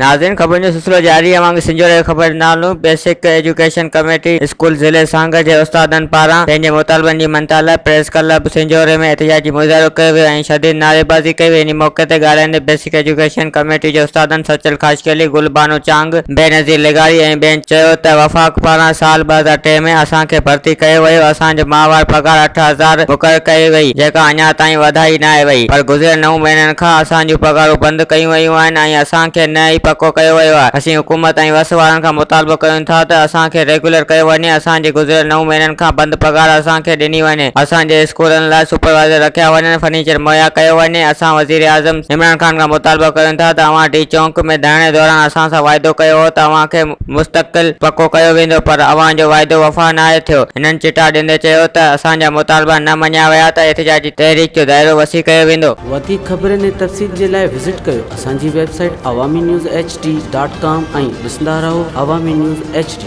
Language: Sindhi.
ناظرين خبرن جو سلسلو جاري اوهان کي سنجهوري جو خبر ڏيندا هلون بيسڪ ايجوڪيشن ڪميٽي اسڪول ضلعي سانگهڙ جي استادن پاران پنهنجي مطالبن جي مڃتا لاء پريس ڪلب سنجهوري ۾ احتجاجي مظاهرو ڪيو ويو ۽ شديد نعريبازي ڪئي وئي انهي موقعي تي ڳالهائيندي بيسڪ ايجوڪيشن ڪميٽي جي استادن سچل خاصخيلي، گل بانو چانگ، بينظير لغاري ۽ ٻين چيو ته وفاق پاران سال 2003 ۾ اسان کي ڀرتي ڪيو ويو، اسان جو ماهوار پگهار 8000 مقرر ڪئي وئي، جيڪا اڃا تائين وڌائي ناهي وئي، پر گذريل نو مهينن کان اسان جون پگهارون بند ڪيون ويون آهن ۽ اسان کي نه ئي پڪو ڪيو ويو آهي، اسين حڪومت ۽ وس وارن کان مطالبو ڪيون ٿا ته اسان کي ريگيولر ڪيو وڃي، اسان جي گذريل نو مهينن کان بند پگهار اسان کي ڏني وڃي، اسان جي اسڪولن لاء سپروائيزر رکيا وڃن، فرنيچر مهيا ڪيو وڃي، اسان وزيراعظم عمران خان کان مطالبو ڪريون ٿا ته اوهان ڊي چونڪ ۾ ڌرڻي دوران اسان سان واعدو ڪيو هو ته اوهان کي مستقل پڪو ڪيو ويندو پر اوهان جو واعدو وفا ناهي ٿيو. هنن چٽا ڏيندي چيو ته اسان جا مطالبا نه مڃيا ويا ته احتجاجي تحريڪ جو دائرو وسيع ڪيو ويندو. وڌيڪ خبرن ۽ تفصيل جي لاء وزٽ ڪيو اسان جي website Awami news H D dot com ۽ ڏسندا رهو عوامي نيوز ايڇ ڊي.